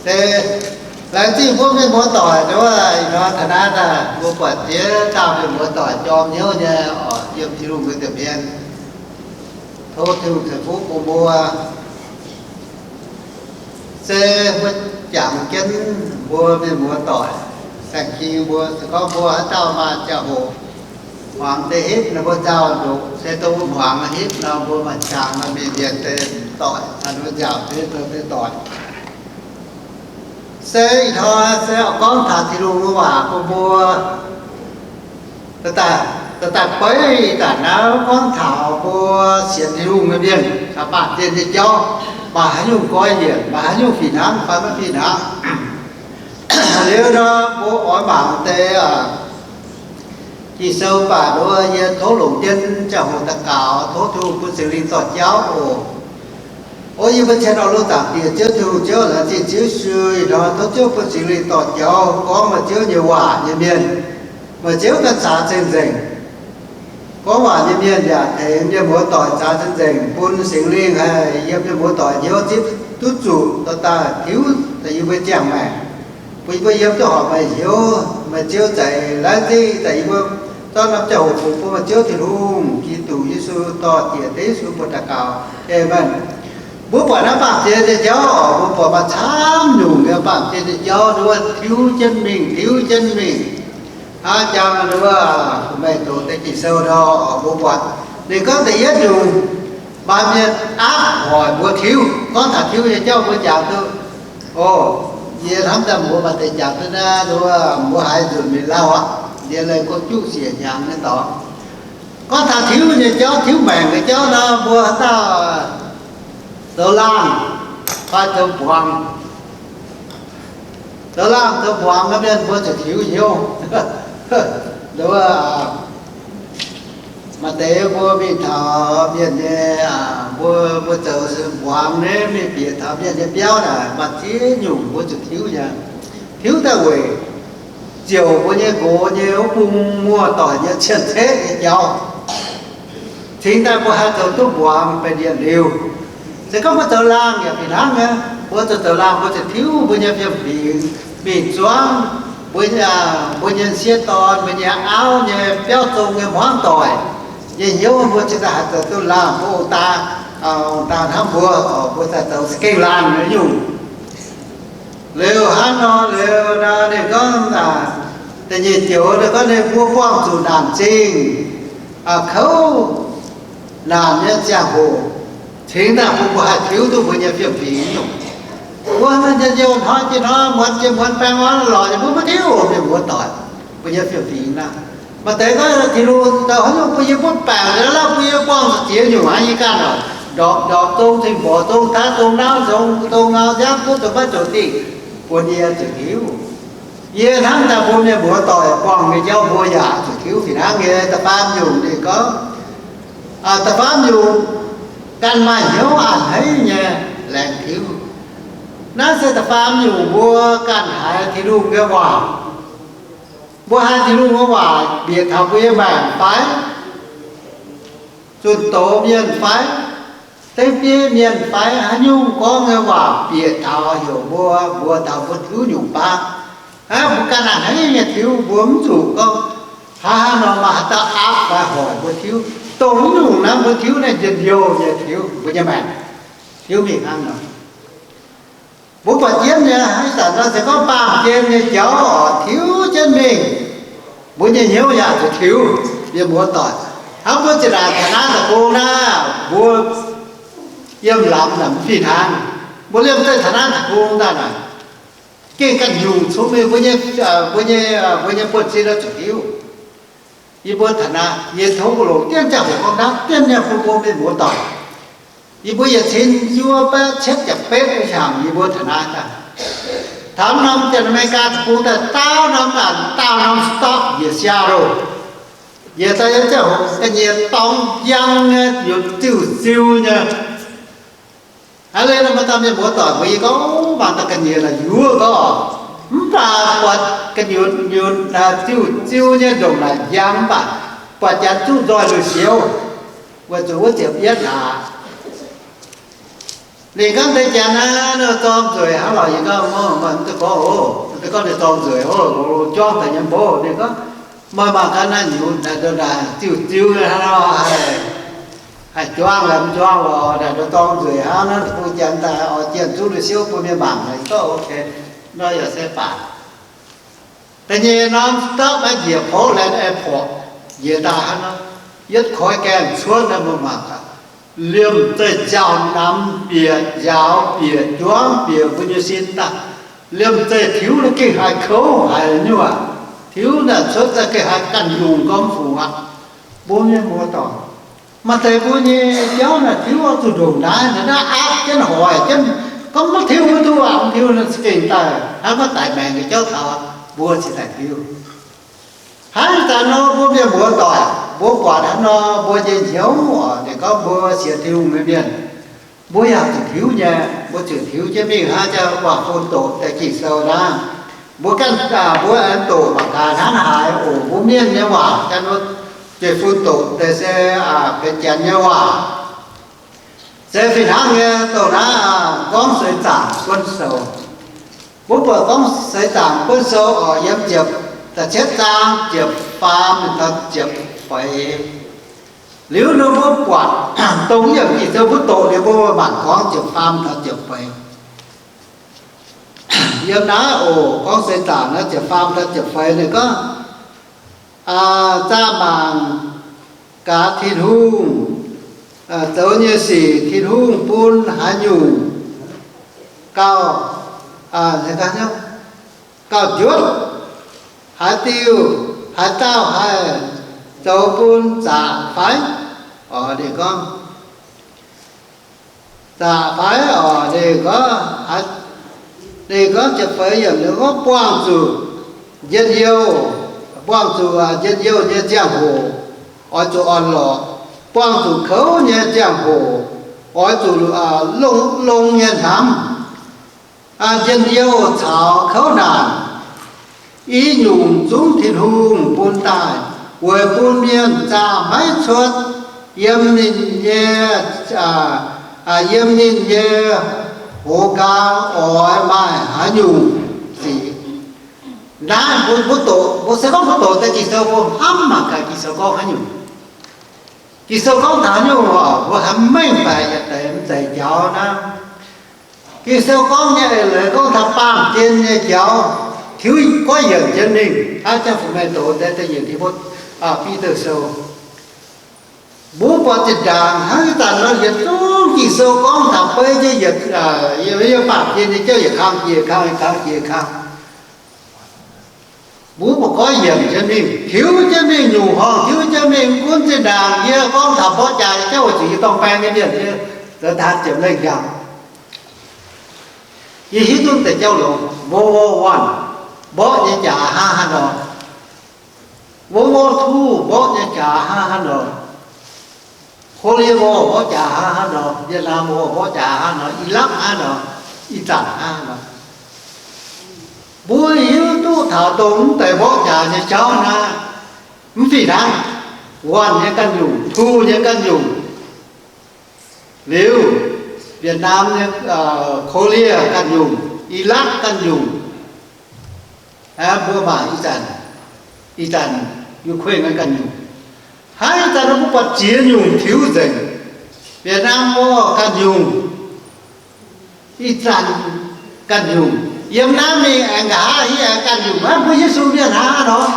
Se laengz zingh mbuo mienh muoz-doic nduov, ih hnoi taux naaiv daaih mbuo buatc ziex dauh mienh muoz-doic jorm hnyouv nyei oc, yiem Tin-Hungh nyei nza'hmien tov Tin-Hungh ceix fuqv bun mbuo. Se mbuo jangx jienv mbuo mienh muoz-doic, saeng-king mbuo, se gorngv mbuo haaix dauh maaih ziangh hoc hmuangx deix hitv nor, mbuo nzauh ndoqc, se dongh mbuo hmuangx hitv nor, mbuo maaih qangx nor, mingh mienh deix doic, mbuo nziaauc deix doic. Se ih hnoi se oix gorngv taux Tin-Hungh nyei waac bun mbuo. Daaih, daaih beiv ih zanc naaiv gorngv taux mbuo sienx Tin-Hungh nyei mienh, caux baamh mienh nyei jauv, maaih haaix nyungc goiv yienc, maaih haaix nyungc fih hnangv fai maiv fih hnangv. Liuz nor, mbuo oix mangc deix Ging-Sou baac nduov, yie tov longc jienv ziangh hoc daux gaux, tov Tin-Hungh bun Singx Lingh dorh jauv oc. O yie mbuo cien oix longc zaangc Diex Ziouv Tin-Hungh, Ziouv laengz zingh Ziouv Yesu. Ih hnoi tov Ziouv bun Singx Lingh dorh jauv gorngv meih Ziouv nyei waac nyei mienh, meih Ziouv ganh caax cing-nzengc. Gorngv waac nyei mienh yaac tengx mienh muoz-doic caax cing-nzengc, bun Singx Lingh haih yiem mienh muoz-doic hnyouv zipv duqv zuqc dorh daaih tiuv daaih yie mbuo ziangh maengc, bun yie mbuo yiem duqv horpc meih hnyouv, meih Ziouv za'eix laengz zingh daaih yie mbuo zorqv norm ziangh hoc fungx bun meih Ziouv Tin-Hungh, Giduc Yesu dorh Diex Ziouv Yesu mbuo daux gaux. Aamen. Mbuo buatc naaiv baamh gen nyei jauv oc, mbuo buatc maaih camv nyungc nyei baamh gen nyei jauv nduov, tiuv jienv mingh, tiuv jienv mingh. Hnangv jangx nduov, meih doqc deix Ging-Sou nor, mbuo buatc ninh gorngv da'yietv nyungc, maaih mienh aapv hoic mbuo tiuv. Gorngv taux tiuv nyei jauv mbuo jangx duqv, o, yie hnamv daaih mbuo maaih deix jangx duqv naaiv, nduov, mbuo haiz nzunc mingh lauh aqv, yie leih gong juqv siec hnyangx nyei dorngx. Gorngv taux tiuv nyei jauv, tiuv maengc nyei jauv nor, mbuo haaix dauh zoux laangh fai zoux mbuangz, zoux laangh zoux mbuangz nyei mienh mbuo zuqc tiuv hnyouv. Nduov, maaih deix mbuo mingh taux mienh nyei, mbuo, mbuo zoux mbuangz nyei, mingh bieqc taux mienh nyei biauv naaic, maaih ziex nyungc mbuo zuqc tiuv nyei. Tiuv daaih weic ziouc mbuo nyei nqox nyei wuov bung muoz-doic nyei cien-ceqv nyei jauv, cingx daaih mbuo haih zoux duqv mbuangz benx yietc liuz. Se gorngv mbuo zoux laangh yaac fih hnangv nyei. Mbuo zoux, zoux laangh mbuo zuqc tiuv mbuo nyei fiem-fingx mingh zuangv mbuo, mbuo nyei m'sieqv dorn, mbuo nyei auv nyei biauv zong nyei hmuangv doic nyei hnyouv, mbuo cingx daaih haih zoux duqv laangh, mbuo ong-daa, ong-daa hnamv mbuo, mbuo daaih zoux za'gengh laangh nyei nyungc. Liuz hnangv nor, liuz nor ninh gorngv, da'nyeic joux ninh gorngv ninh mbuo buangh zuqc naanc zingh, kouv naanc nyei ziangh hoc, cingx daaih bun mbuo haih tiuv duqv mbuo nyei fiem-fingx nyungc. Mbuo njien-youh hnoi jiex hnoi, muonz jiex muonz, baengh orn lorz jiex mbuo maiv tiuv mienh muoz-doic mbuo nyei fiem-fingx naaiv. Maaih deix gorngv Tin-Hungh zoux haaix nyungc bun yie butv baengc liuz, lauh bun yie buangh zuqc ziex nyungc aqv, yie ganh oc, ndorpc, ndorpc zong, cing-mborqc zong, taav zong, nauv zong, zong ngau nziaamv, buov zong maiv zoux dingh, bun yie zuqc tiuv. Yie hnamv daaih mbuo mienh muoz-doic buangh nyei jauv mbuo yaac zuqc tiuv fih hnangv nyei. Da'faam nyungc ninh gorngv, da'faam nyungc ganh maaih hnyouv a'hneiv nyei laengz tiuv. Naaiv se da'faam nyungc mbuo ganh haiz Tin-Hungh nyei waac. Mbuo haiz Tin-Hungh nyei waac bieqc taux mbuo nyei maengc fai? Zunh doz mienh fai? Dengv bieiv mienh fai? Haaix nyungc gorngv nyei waac bieqc taux heuc mbuo, mbuo taux mbuo tiuv nyungc baav. Aa, mbuo ganh a'hneiv nyei tiuv, mbuo mv zuqc gorngv haaix haaix nor maaih haaix dauh aapv fai hoic mbuo tiuv. Dongh mv nyungc naaiv mbuo tiuv naaiv njien-youh nyei tiuv mbuo nyei maengc, tiuv mingh hnangv nor. Mbuo buatc jienv nyei, ih zanc nor se gorngv baamh gen nyei jauv oc, tiuv jienv mingh, mbuo nyei hnyouv yaac zuqc tiuv. Mienh muoz-doic, hnangv mbuo zinh ndaangc taux naaiv deic-bung naaiv, mbuo yiem lamz naaic mv fih hnangv. Mbuo liemh zeih taux naaiv deic-bung daaih naaic, gengh ganh nyungc cun mingh mbuo nyei, mbuo nyei, mbuo nyei buonv-sin oix zuqc tiuv. Yie mbuo taux naaiv, yie tov mbuo longc diemv ziangh hoc gorngv hnangv, diemv nyei bun mbuo mienh muoz-doic. Yie mbuo yietc cin juov baeqv cietv ziepc betv hnyangx yie mbuo taux naaiv daaih. Taux norm Janx-America deic-bung daaih, daauh norm naanc, daauh norm stop njiec Seattle. Njiec daaih yiem ziangh hoc ga'nyiec dorngx njang nyei, yaac ziuh-ziuh nyei. Hnangv naaiv nor, maaih dauh mienh muoz-doic mbuox yie gorngv, mangc daaih ga'nyiec naaic yuoqv gorngv, mv baac buatc ga'nyiec ziuh-ziuh nyei ndongc naaic njang, mv baac buatc janx zuqv nzoih lui-siouv, weic zuqc wuov ziepc yietv hlaax. Ninh gorngv deix janx naaiv, ninh zorng nzueic hnangv lorqc. Yie gorngv, Meih mv duqv gorngv oc. Mv duqv gorngv ninh zorng nzueic oc. Longc juangv daaih nyei mbuox. Ninh gorngv, Meih mangc gaax naaiv nyungc daaih, daaih ziuh-ziuh hnangv nor, haih juangv la'mv juangv lorqc. Naaic nor zorng nzueic hnangv naaiv, bun janx daaih oix jienh zuqv lui siouv bun mienh mangc. Yie gorngv, Ok, nor yaac se baac. Da'nyeic norm stop naaiv njiec Portland Airport, njiec daaih hnangv nor, yietv koi gaengh cuotv naaiv, mbuo mangc gaax, liemh zeih nziaaux namx bieqc, nziaaux bieqc, njuangv bieqc mbuo nyei sin daaih. Liemh zeih tiuv naaiv gengh haih kouv haic nyuoqc. Tiuv naaic cuotv daaih gengh haih ganh nyungc gormx fungc aqv. Mbuo mienh muoz-doic, maaih deix mbuo nyei jauv naaic tiuv oix zuqc ndongc naaiv, naaiv aapv jienv hoic jienv, gorngv mv tiuv mv duqv aqv, mv tiuv naaic za'gengh daaih hnangv maiv daic maengc nyei jauv taux, mbuo cingx daaih tiuv. Hnangv zanc nor mbuo mienh muoz-doic, mbuo buatc hnangv nor mbuo nyei hnyouv oc, ninh gorngv mbuo sienx Tin-Hungh nyei mienh, mbuo yaac zuqc tiuv nyei. Mbuo zuqc tiuv jienv mingh hnangv jaa guangc fun doqc deix Ging-Sou naaiv. Mbuo ganh, mbuo aengx doqc mangc gaax hnangv haaix oc. Mbuo mienh nyei waac gan jiex fun doqc deix se benx Janx nyei waac. Se fih hnangv nyei dongh naaiv gorngv seix zaangc buonv sou. Mbuo buatc gorngv seix zaangc buonv sou oc, yiem ziepc, da'cietv zaang ziepc faam taux ziepc feix. Liuz nor mbuo buatc dongh yiem Ging-Sou mbuo doqc liuz mbuo mangc gorngv ziepc faam taux ziepc feix. Yiem naaiv oc, gorngv seix zaangc naaiv ziepc faam taux ziepc feix ninh gorngv, zaah mangc gaax Tin-Hungh zoux nyei sic, Tin-Hungh bun haaix nyungc gauh, gauh njuotv, haaix diuh, haaix dauh haih zoux bun zaqc fai? Oc, ninh gorngv, zaqc fai oc, ninh gorngv, ninh gorngv ziepc feix yiemc, ninh gorngv buangh zuqc njien-youh, buangh zuqc njien-youh nyei ziangh hoc oix zuqc orn-lorqc, buangh zuqc kouv nyei ziangh hoc oix zuqc longx, longx nyei hnamv. Njien-youh caux kouv naanc, i nyungc zungv Tin-Hungh bun daaih weic bun mienh zaah maiv cuotv yiem ninh nyei, yiem ninh nyei hoz nqaang oix maaih haaix nyungc sic. Naaiv mbuo, mbuo doqc, mbuo se gorngv mbuo doqc deix Ging-Sou, mbuo hnamv mangc gaax Ging-Sou gorngv haaix nyungc. Ging-Sou gorngv taux haaix nyungc oc, mbuo haih mengh baeqc yietc deix mv zeiz njaaux naaiv. Ging-Sou gorngv nyei eix leiz gorngv taux baamh gen nyei jaux, tiuv goiv yienc jienv mingh. Hnangv jangx fuc meih doqc deix da'nyeic Ti^mo, Bide Sou. Mbuo buatc zinh ndaangc hnangv ih zanc nor, yietc zungv Ging-Sou gorngv taux beiv jienv yietc, yiem baamh gen nyei jauv yietc kang jiex kang, yietc kang jiex kang. Mbuo mbuo goiv yienc jienv mingh, tiuv jienv mingh, nyungc horngh tiuv jienv mingh, gunv zinh ndaangc yie gorngv taux mborqv jaax nyei jauv weic zuqc yie dorng baeng nyei mienh, zoux daaih ziepc lengh hnyangx. Yie hiuv duqv deix jauv longx, World War One, mborqv nyei jaax hnangv haaix nor. World War Two, mborqv nyei jaax hnangv haaix nor. Korea War, mborqv jaax hnangv haaix nor. Vietnam War, mborqv jaax hnangv haaix nor. Iraq hnangv nor, ih zanc hnangv haaix nor. Mbuo hiuv duqv taux dongh mv deix mborqv jaax nyei jauv naaiv, mv fih hnangv. One nyei ganh nyungc, two nyei ganh nyungc, liuz Vietnam nyei, Korea ganh nyungc, Iraq ganh nyungc, mbuo mangc ih zanc, ih zanc Ukraine ganh nyungc. Hnangv ih zanc mbuo buatc ziex nyungc tiuv nzengc. Vietnam War ganh nyungc, ih zanc ganh nyungc. Yiem naaiv mingh aengx nqa'haav hingh aengx ganh nyungc. Mbuo Yesu mienh hnangv nor,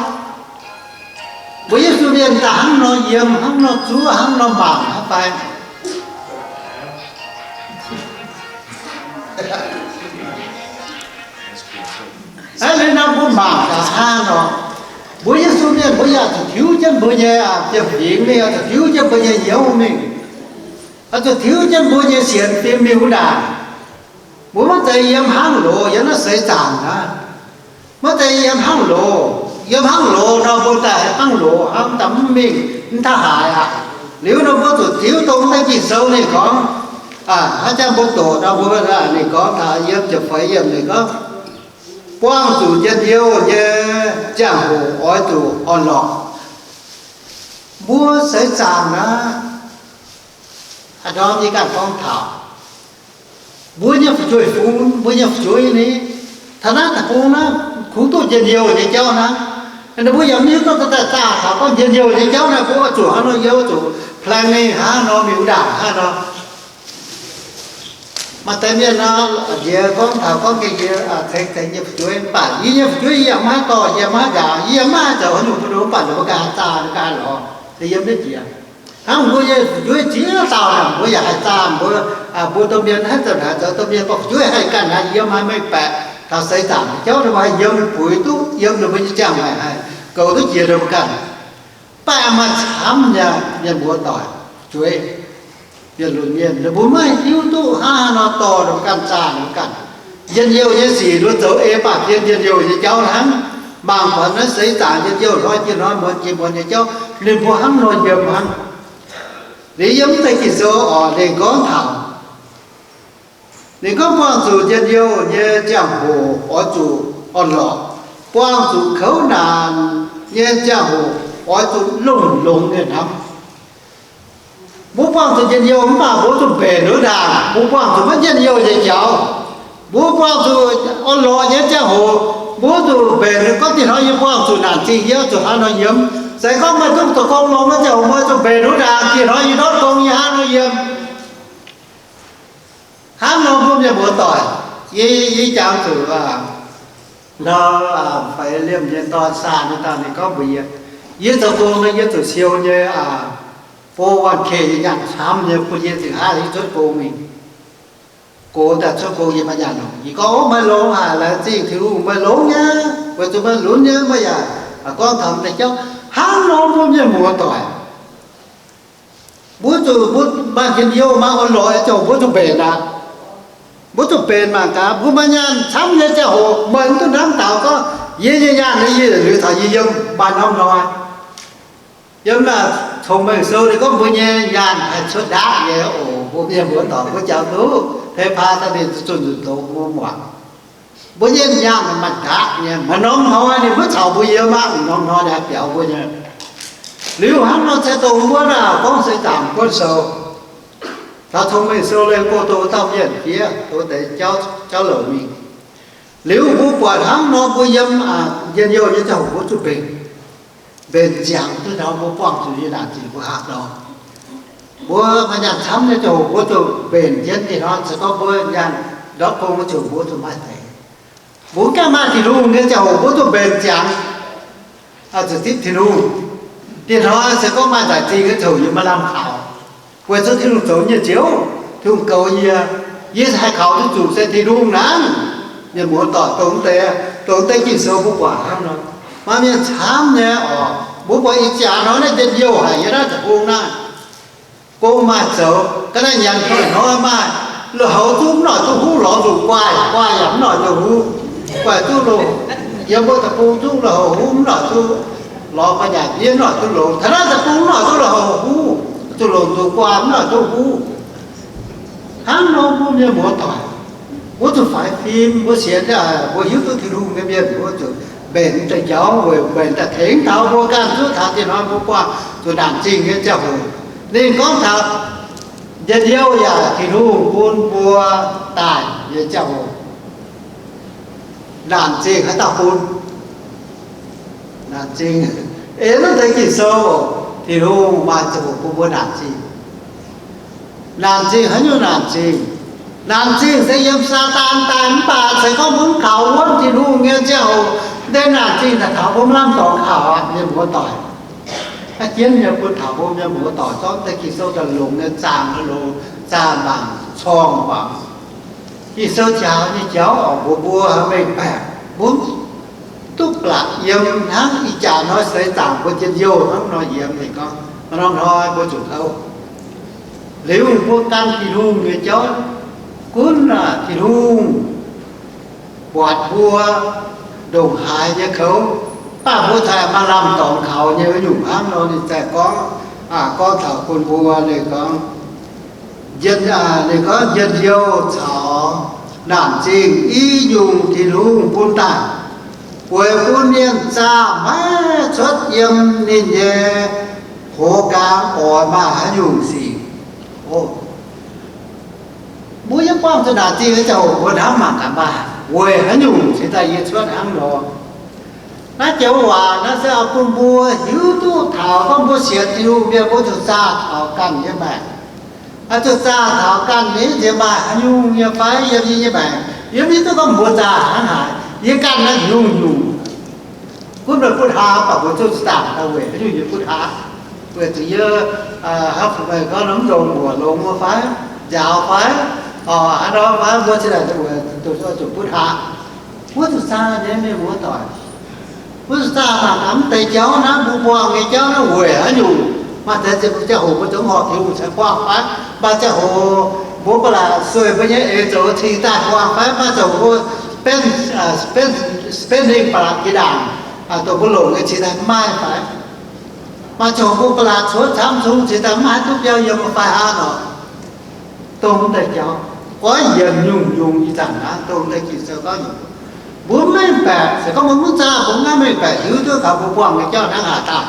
mbuo Yesu mienh daaih hnangv nor yiem, hnangv nor zuov, hnangv nor mangc hnangv fai? Aav, liuz nor mbuo mangc gaax hnangv nor, mbuo Yesu mienh mbuo yaac zuqc tiuv jienv mbuo nyei fiem-fingx mingh, oix zuqc tiuv jienv mbuo nyei hnyouv mingh, oix zuqc tiuv jienv mbuo nyei sienx fim mingh wuov ndaangc. Mbuo maiv zeiz yiem hnangv loz yiem naaiv seix zaangc aqv. Maiv zeiz yiem hnangv loz. Yiem hnangv loz nor mbuo daaih hnangv loz hnangv, daaih mv mingh mv taux haaix aqv. Liuz nor mbuo zuqc tiuv dongh naaiv Ging-Sou ninh gorngv, hnangv jangv mbuo doqc nor mbuo, ninh gorngv taux yiem ziepc feix yiemc ninh gorngv, buangh zuqc njien-youh nyei ziangh hoc oix zuqc orn-lorqc. Mbuo seix zaangc naaiv, a'ndorm yie ganh gorngv taux, Mbuo nyei fu'jueiv fungx, mbuo nyei fu'jueiv ni, taux naaiv deic-bung naaiv kungx duqv njien-youh nyei jauv hnangv. Ninh mbuo yaac mv hiuv duqv daaih zaah taux gorngv njien-youh nyei jauv naaiv, mbuo oix zuqc hnangv nor, yie oix zuqc planning hnangv nor, mingh wuov ndaangc hnangv nor. Maaih deix mienh nor, nziex gorngv taux gorngv gengh yie ceng ceng nyei fu'jueiv, mv baac yie nyei fu'jueiv yie yaac maiv dorh, yie maiv nqaang, yie maiv haih zoux haaix nyungc bun ninh, mv baac ninh mbuo ganh haih zaah, ninh ganh haih lorz, se yiem naaiv jiex. Hnangv mbuo nyei fu'jueiv ziex dauh naaic, mbuo yaac haih zaah, mbuo, mbuo domh mienh haaix zanc haaix zoux domh mienh, mbuo fu'jueiv haih ganh haiz yiem, haih mengh baeqc taux seix zaangc nyei jauv, ninh mbuo haih yiem puix duqv, yiem ninh mbuo nyei ziangh maengc haih goux duqv jiex ninh mbuo ganh. Mv baac maaih camv nyei mienh muoz-doic, fu'jueiv, mienh lunx mienh, ninh mbuo maiv hiuv duqv hnangv haaix nor dorh ninh mbuo ganh zaah ninh mbuo ganh. Njien-youh nyei sic ninh mbuo zoux ei baac zien njien-youh nyei jauv hnangv. Mangc buatc naaiv seix zaangc njien-youh hnoi jiex hnoi, muonz jiex muonz nyei jauv, ninh mbuo hnangv nor yiem hnangv. Liuz yiem mv deix Ging-Sou oc, ninh gorngv taux, ninh gorngv buangh zuqc njien-youh nyei ziangh hoc oix zuqc orn-lorqc, buangh zuqc kouv naanc nyei ziangh hoc oix zuqc longx-longx nyei hnamv. Mbuo buangh zuqc njien-youh mv baac mbuo zuqc mbenc wuov ndaangc. Mbuo buangh zuqc maiv njien-youh nyei jauv, mbuo buangh zuqc orn-lorqc nyei ziangh hoc, mbuo zuqc mbenc. Gorngv dieh hnoi yie buangh zuqc naanc zingh, yie oix zuqc hnangv nor yiem. Se gorngv meih duqv zoux gong longx nyei ziangh hoc, meih zuqc mbenc wuov ndaangc. Dieh hnoi yie ndortv gong, yie hnangv nor yiem. Hnangv nor mbuo mienh muoz-doic, yie, yie jangx zuqc aa, ndau, aa, fai liemh nyei dorn saah nyei dauh ninh gorngv mbuox yie, yie zoux gong nor yie zuqc siou nyei aa, four one k nyei nyaanh camv nyei bun yie zingh haav yie cuotv gong mingh. Gox daaih cuotv gong yie maiv nyaanh longx. Yie gorngv, Ov, meih longx haic, laengz zingh Tin-Hungh meih longx nyei, weic zuqc meih lunx nyei, meih yaac gorngv taux deix jauv. Hnangv nor mbuo mienh muoz-doic, mbuo zuqc, mbuo maaih njien-youh, maaih orn-lorqc nyei ziangh hoc mbuo zuqc mbenc aqv. Mbuo zuqc mbenc mangc gaax, mbuo maaih nyaanh camv nyei ziangh hoc meih mv duqv hnamv taux gorngv, yie nyei nyaanh yie liuz taux yie yiem maaih norm hnoi. Yiem naaic Cong-Mengh Sou ninh gorngv mbuo nyei nyaanh haih cuotv ndaauv nyei oc. Mbuo mienh muoz-doic mbuo jangx duqv PayPal daaih ninh zuqc zunh nzunc doz mbuo muangx. Mbuo nyei nyaanh maaih ndaauv nyei, maaih norm hnoi ninh maiv caux mbuo yiem aqv, norm hnoi ninh haih biaux mbuo nyei. Liuz hnangv nor se dongh mbuo naaic gorngv seix zaangc buonv sou, taux Cong-Mengh Sou leih go dongh dauh mienh fiev dongh deix jauv louc mingh. Liuz mbuo buatc hnangv nor mbuo yiem njien-youh nyei ziangh hoc mbuo zuqc mbenc, mbenc ziangx duqv taux mbuo buangh zuqc nyei naanc zingh mbuo hapv nor. Mbuo maaih nyaanh camv nyei ziangh hoc mbuo zuqc mbenc jienv. Dieh hnoi se gorngv mbuo nyaanh ndortv gong ziouc mbuo zuqc maaih deix. Mbuo gaengh maaih Tin-Hungh nyei ziangh hoc mbuo zuqc mbenc ziangx, zuqc zipv Tin-Hungh. Dieh hnoi se gorngv maaih naanc zingh nyei ziangh hoc yie maiv lamh kaux, weic zuqc Tin-Hungh zoux nyei njoux, Tin-Hungh goux yie, yie haih kaux duqv zuqc se Tin-Hungh hnangv. Mienh muoz-doic, dongh deix, dongh deix Ging-Sou mbuo buatc hnangv nor. Maaih mienh camv nyei oc. Mbuo buatc ih jaax hnoi naaiv njien-youh haic, yiem naaiv deic-bung naaiv. Gong maaih zoux, ga'naaiv nyanc hnoi-hnoi maaih, loz-houx zungv mv noic duqv huv, lorz nzuqc guaaih, guaaih yaac mv noic duqv huv, guaaih duqv loz. Yiem mbuo deic-bung zungv loz-houx huv mv noic duqv, lorz guaaih yaac mv noic duqv loz. Taux naaiv deic-bung mv noic duqv loz-houx huv, zuqc longc nzuqc guaaih mv noic duqv huv. Hnangv nor mbuo mienh muoz-doic, mbuo zuqc faix fim, mbuo sienx, mbuo hiuv duqv Tin-Hungh nyei mienh, mbuo zuqc mbenc deix jauv weic mbenc daaih tengx taux mbuo ganh zuqc taux dieh hnoi mbuo buangh zuqc naanc zingh nyei ziangh hoc. Ninh gorngv taux njien-youh yaac Tin-Hungh bun mbuo daaih nyei ziangh hoc, naanc zingh haaix dauh bun? Naanc zingh. Ei, naaiv deix Ging-Sou, Tin-Hungh maaih ziangh hoc bun mbuo naanc zingh. Naanc zingh haaix nyungc naanc zingh? Naanc zingh se yiem Saadaan daaih mv baac se gorngv mbuo mv kaux wuonv Tin-Hungh nyei ziangh hoc, deix naanc zingh daaih taux mbuo mv lamh dorngx kaux aqv, mienh muoz-doic. Aa, jienv nyei bun taux mbuo mienh muoz-doic zorqv deix Ging-Sou daaih longc nyei zaangh, longc zaangh mangc, corngh mangc. Ging-Sou jaax nyei jauv oc, mbuox mbuo mengh baeqc, mbuo duqv blatc yiem hnangv ih jaax hnoi seix zaangc mbuo njien-youh hnangv nor yiem. Ninh gorngv, norm hnoi mbuo zuqc kouv. Liuz mbuo gan Tin-Hungh nyei jauv, gunv Tin-Hungh buatc mbuo ndongc haaix nyei kouv, mv baac mbuo cingx maaih lamh dorngx kaux nyei nyungc hnangv nor. Ninh zaah gorngv, gorngv taux bun mbuo, ninh gorngv, ninh gorngv njien-youh caux naanc zingh i nyungc Tin-Hungh bun daaih, weic bun mienh zaah maiv cuotv yiem ninh nyei hoz nqaang oix maaih haaix nyungc sic. Mbuo yiem buangh zuqc naaic zingh nyei ziangh hoc mbuo hnamv mangc gaax maah, weic haaix nyungc cingx daaih yie cuotv hnangv nor. Naaiv joux waac naaiv se oix bun mbuo hiuv duqv taux gorngv mbuo sienx Tin-Hungh mienh mbuo zuqc zaah taux ganh nyei maengc. Zuqc zaah taux ganh nyei nziex maaih haaix nyungc nyei fai yiem yie nyei maengc, yie mv hiuv duqv gorngv mbuo zaah hnangv haaix. Yie ganh naaiv nyungc-nyungc gunv meih butv hlaax, mv baac mbuo zuqc zaah daaih weic haaix nyungc nyei butv hlaax. Weic zuqc yie hnangv fungx meih gorngv mv ndongc mbuoqc longx fai njaaux fai haaix nor fai mbuo cingx daaih zuqc butv hlaax. Mbuo zuqc zaah nyei mienh muoz doic. Mbuo zuqc zaah mangc gaax mv deix jauv naaiv, mbuo buangh nyei jauv naaiv weic haaix nyungc. Maaih deix ziangh hoc mbuo zoux horpc Tin-Hungh cingx buangh fai, maaih ziangh hoc mbuo ba'laqc sueih mbuo nyei eix zoux cingx daaih buangh fai, maaih ziangh hoc mbuo spend, spend, spending ba'laqc jiex ndaangc, dongh mbuo longc nyei cingx daaih mv maaih fai, maaih ziangh hoc mbuo ba'laqc cuotv camv zungv cingx daaih mv haih duqv biauv yiem fai hnangv nor. Dongh mv deix jauv, goiv yienc nyungc-nyungc ih zanc naaiv dongh deix Ging-Sou gorngv nyungc. Mbuo mv mengh baeqc, se gorngv mbuo mv zaah, mbuo mv mengh baeqc hiuv duqv taux mbuo buangh nyei jauv hnangv haaix daaih.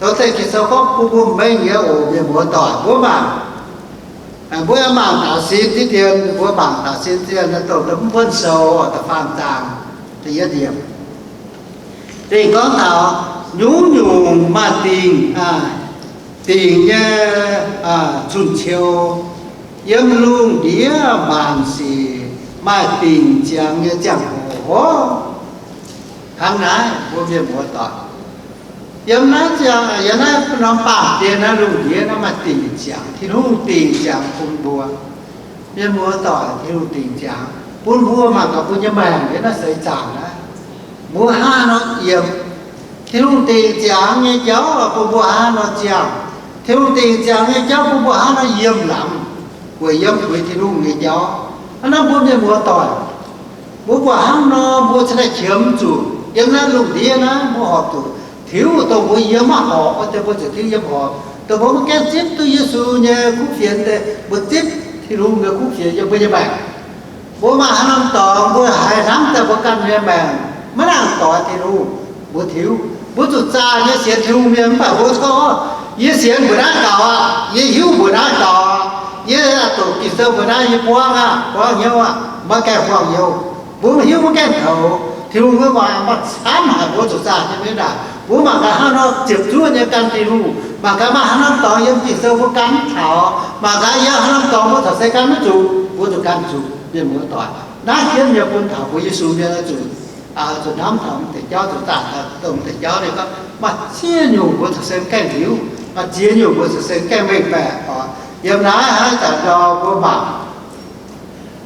Dongh deix Ging-Sou gorngv bun mbuo mengh nyei oc, mienh muoz doic. Mbuo mangc, mbuo mangc taux sin diqv dien, mbuo mangc taux sin dien, dongh mv buonv sou da'faam zaang da'yietv yiemc. Dingh gorngv taux nyungc-nyungc maaih dingc, dingc nyei cun-ciou, yiem lungh ndiev maanc sic maaih dingc ziangx nyei ziangh hoc. Hnangv naaiv mbuo mienh muoz doic, yiem naaiv ziangh, yiem naaiv norm baamh gen naaiv lungh ndiev naaiv maaih dingc ziangx, Tin-Hungh dingc ziangx bun mbuo. Mienh muoz doic, Tin-Hungh dingc ziangx bun mbuo mangc gaax mbuo nyei maengc yiem naaiv seix zaangc naaiv, mbuo hnangv haaix nor yiem. Tin-Hungh dingc ziangx nyei jauv bun mbuo hnangv haaix nor ziangh. Tin-Hungh dingc ziangx nyei jauv bun mbuo hnangv haaix nor yiem lamz, weic yiem puix Tin-Hungh nyei jauv. Hnangv naaiv mbuo mienh muoz doic, mbuo buatc hnangv nor mbuo cingx daaih qiemx zuqc yiem naaiv lungh ndiev naaiv mbuo horpc zuqc tiuv dongh mbuo yiem maiv horpc wuov deix, mbuo zuqc tiuv yiem horpc. Dongh mbuo maiv gaengh zipv duqv Yesu nyei kuv fienx deix, mbuo zipv Tin-Hungh nyei kuv fienx yiem mbuo nyei maengc. Mbuo maaih haaix norm dorngx mbuo haiz hnamv daaih mbuo ganh nyei maengc maiv nangc doix Tin-Hungh, mbuo tiuv. Mbuo zuqc zaah nyei sienx Tin-Hungh mienh mv baac mbuo gorngv, yie sienx mbuo naaiv gaux aqv, yie hiuv mbuo naaiv gaux aqv, yie doqc Ging-Sou mbuo naaiv yie buangv aqv, buangv hnyouv aqv, maiv gaengh buangh hnyouv. Mbuo maiv hiuv, mbuo gaengh toux. Tin-Hungh nyei waac maaih camv haic, mbuo zuqc zaah nyei mienh aah, mbuo mangc gaax hnangv nor ziepc zuoqv nyei gan Tin-Hungh. Mangc gaax maaih haaix norm dorngx yiem Ging-Sou mbuo gan mv taux. Mangc gaax yiem haaix norm dorngx mbuo corc se gan maiv zuqc, mbuo zuqc gan zuqc, mienh muoz doic. Naaiv hienv nyei bun taux mbuo Yesu mienh zuqc, zuqc hnamv taux mv deix jauv, zuqc zaah taux dongh mv deix jauv. Ninh gorngv maaih ziex nyungc mbuo corc se maiv gaengh hiuv, maaih ziex nyungc mbuo corc se maiv gaengh mengh baeqc oc. Yiem naaiv haaix zanc nor mbuo mangc,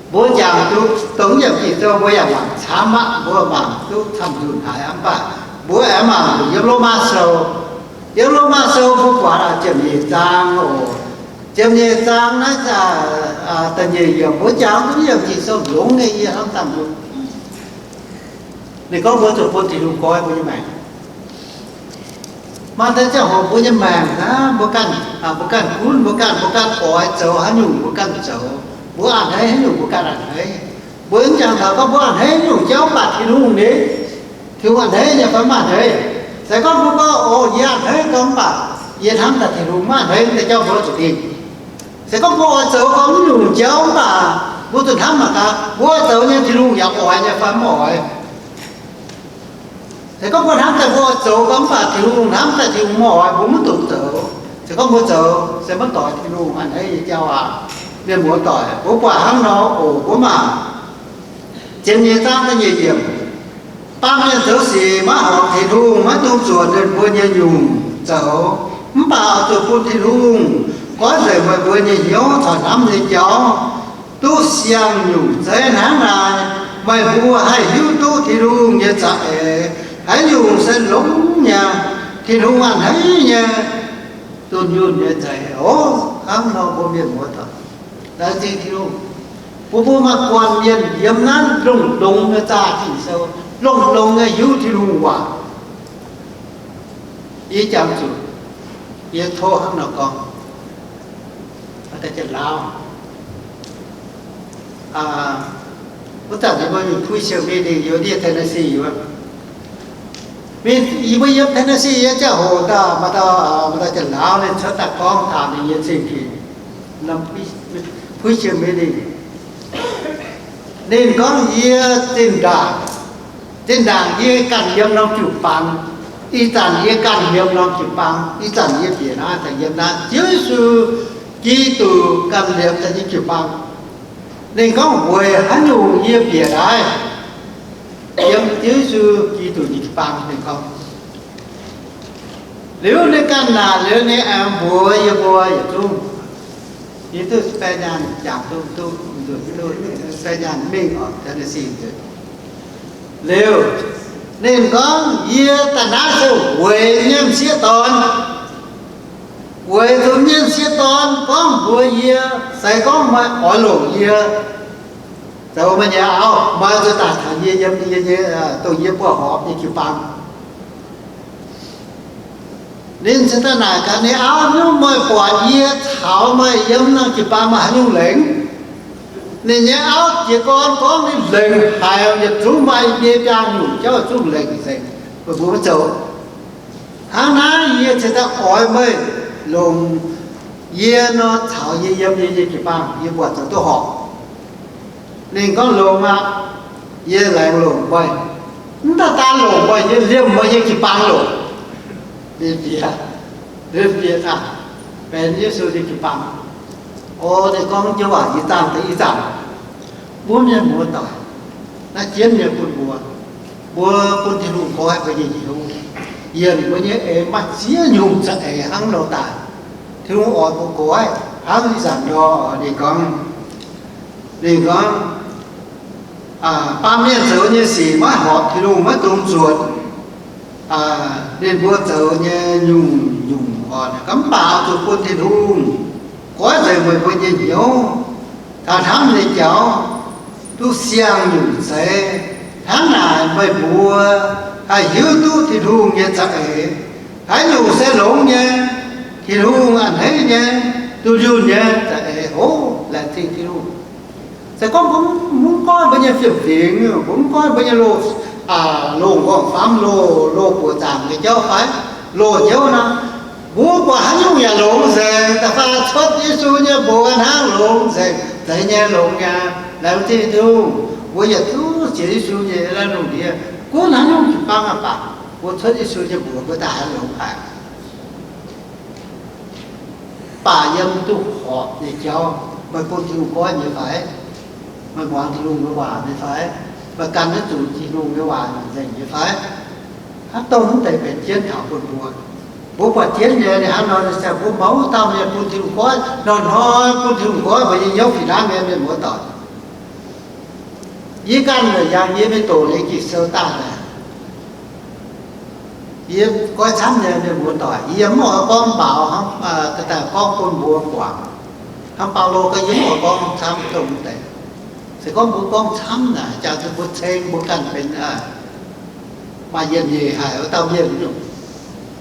mbuo jangx duqv dongh yiem Ging-Sou mbuo yaac mangc camv aqv, mbuo mangc duqv camv-nzunc haic aqv. Mv baac mbuo aengx mangc yiem Lomaa Sou. Yiem Lomaa Sou mbuo buatc ziepc nyeic zaang oc. Ziepc nyeic zaang naaiv da'nyeic yiemc mbuo jangx duqv yiem Ging-Sou longx nyei, yie hnamv dangh mbuo. Ninh gorngv mbuo zuqc bun Tin-Hungh goiv mbuo nyei maengc. Maaih deix ziangh hoc mbuo nyei maengc naaiv, mbuo ganh, mbuo ganh gunv, mbuo ganh, mbuo ganh oix zoux haaix nyungc mbuo ganh zoux. Mbuo a'hneiv haaix nyungc mbuo ganh a'hneiv. Mbuo mv jangx taux gorngv mbuo a'hneiv haaix nyungc jauv mv baac Tin-Hungh ni, Tin-Hungh a'hneiv nyei fai mv a'hneiv. Se gorngv mbuo gorngv, O, yie a'hneiv gorngv mv baac yie hnamv daaih Tin-Hungh mv a'hneiv, deix jauv mbuo zuqc dingh. Se gorngv mbuo oix zoux gorngv mv nyungc jauv mv baac mbuo zuqc hnamv mangc gaax, mbuo oix zoux nyei Tin-Hungh yaac oix nyei fai mv oix. Se gorngv mbuo hnamv daaih mbuo oix zoux gorngv mv baac Tin-Hungh hnamv daaih Tin-Hungh mv oix, mbuo mv dungx zoux. Se gorngv mbuo zoux se maiv doix Tin-Hungh a'hneiv nyei jauv aqv. Mienh muoz doic, mbuo buatc hnangv nor oc, mbuo mangc ziepc nyeic zaang da'nyeic yiemc. Baamh mienh zoux sic maiv horpc Tin-Hungh, maiv dungx zuotc ninh mbuo nyei nyungc zoux. Mv baac oix zuqc bun Tin-Hungh goiv nzengc meih mbuo nyei hnyouv caux hnamv nyei jauv duqv siang-nyungc zeiv hnangv naaic, meih mbuo haih hiuv duqv Tin-Hungh nyei za'eix haaix nyungc se longx nyei, Tin-Hungh a'hneiv nyei, dunh yunh nyei za'eix oc. Hnangv nor mbuo mienh muoz doic, laengz zingh Tin-Hungh bun mbuo maaih guanh mienh yiem naaiv longx-longx nyei zaah Ging-Sou, longx-longx nyei hiuv Tin-Hungh waac. Yie jangx zuqc, yie tov hnangv nor gorngv, Janx-Laauv, wuov zanc yie mbuo mingh Preacher Meeting yiem ndiev Tennessee wuov. Yie mbuo yiem Tennessee nyei ziangh hoc daaih, maaih dauh, maaih dauh Janx-Laauv ninh cuotv daaih gorngv taux ninh nyei zingh ginc, Preacher Meeting. Ninh gorngv, Yie zinh ndaangc, zinh ndaangc yie ganh yiem norm jiu-baang, ih zanc yie ganh yiem norm jiu-baang, ih zanc yie bieqc naaiv, ih zanc yiem naaiv. Ziouv Yesu Giduc ganh liemh daaih nyei jiu-baang. Ninh gorngv, Weic haaix nyungc yie bieqc naaiv? Yiem Ziouv Yesu Giduc nyei jiu-baang, ninh gorngv. Liuz ninh ganh naaic liuz, ninh aengx mbuox yie mbuo yietc zungv, yie duqv baeng nyaanh jangx duqv, duqv, duqv, duqv baeng nyaanh mingh oc, Tennessee nzunc. Liuz, ninh gorngv, Yie daaih naaiv se weic nyei m'sieqv dorn, weic zuqc nyei m'sieqv dorn gorngv mbuox yie, se gorngv meih oix longc yie zoux meih nyei auv, meih zuqc daaih taux yie yiem yie nyei, dongh yie buoz-horpc nyei jiu-baang. Ninh cingx daaih naaic gaax ninh auv, Nyungc meih buatc yie caux meih yiem norm jiu-baang maaih haaix nyungc lengc? Ninh nyei auv jiez gorn gorngv ninh lengc haic, yietc zungv maaih biei biaa nyungc jauv zungv lengc nzengc, meih mbuo maiv zoux. Hnangv naaiv yie cingx daaih oix meih longc yie nor caux yie yiem yie nyei jiu-baang, yie buatc zoux duqv horpc. Ninh gorngv, Longx aqv. Yie laengz longc meih. Mv daaih daan longc meih, yie liemh meih nyei jiu-baang longc. Ninh bieqc, ninh bieqc daaih benx Yesu nyei jiu-baang. O, ninh gorngv joux waac ih zanc deix ih zanc, mbuo mienh muoz-doic, naaiv jienv nyei bun mbuo, mbuo bun Tin-Hungh goiv mbuo nyei hnyouv, yienh mbuo nyei eix maaih ziex nyungc za'eix hnangv nor daaih. Tin-Hungh oix mbuo goiv hnangv ih zanc nor. Ninh gorngv, ninh gorngv, baamh mienh zoux nyei sic maiv horpc Tin-Hungh, maiv dungx zuotc ninh mbuo zoux nyei nyungc-nyungc oc. Mv baac oix zuqc bun Tin-Hungh goiv nzengc meih mbuo nyei hnyouv, taux hnamv nyei jauv duqv siang nyungc zeiz. Hnangv naaic meih mbuo haih hiuv duqv Tin-Hungh nyei za'eix, haaix nyungc se longx nyei, Tin-Hungh a'hneiv nyei, dunh yunh nyei za'eix, hov, laengz zingh Tin-Hungh. Se gorngv mbuo mv goiv mbuo nyei fiem-fingx, mbuo mv goiv mbuo nyei loz, loz-nqorngv-famv, loz, loz buoqc zaangc nyei jauv fai loz-jauv nor, mbuo buatc haaix nyungc yaac longx nzengc. Da'faanh cuotv Yesu nyei mbuox hnangv longx nzengc, zeiz nyei, longx nyei. Laengz zingh Tin-Hungh, mbuo yietc zungv sienx Yesu nyei lungh ndiev, gunv haaix nyungc jiu-baang aqv baac, mbuo cuotv Yesu nyei mbuox mbuo daaih haih longx haic. Mv baac yiem duqv horpc nyei jauv, meih bun Tin-Hungh goiv nyei fai? Meih muangx Tin-Hungh nyei waac nyei fai? Meih gan jienv zuqc Tin-Hungh nyei waac nzengc nyei fai? Hnangv dongh mv deix benx jienv taux bun mbuo. Mbuo buatc jienv nyei, ninh hnangv nor, ninh se mbuo mouz dauh mienh bun Tin-Hungh goiv, hnoi-hnoi bun Tin-Hungh goiv mbuo nyei hnyouv fih hnangv nyei, mienh muoz-doic. Yie ganh yaac yangh yie mingh doqc leiz Ging-Sou daaih naaic, yie goiv camv nyei, mienh muoz-doic. Yie mv oix gorngv mbaaux hnangv, daaih gorngv bun mbuo muangx. Hnangv Baulo gorngv, yie mv oix gorngv camv dongh mv deix. Se gorngv mbuo gorngv camv naaic, jangx zuqc mbuo ceng mbuo ganh benx maaih yietc nyeic haic wuov dauh mienh nyungc.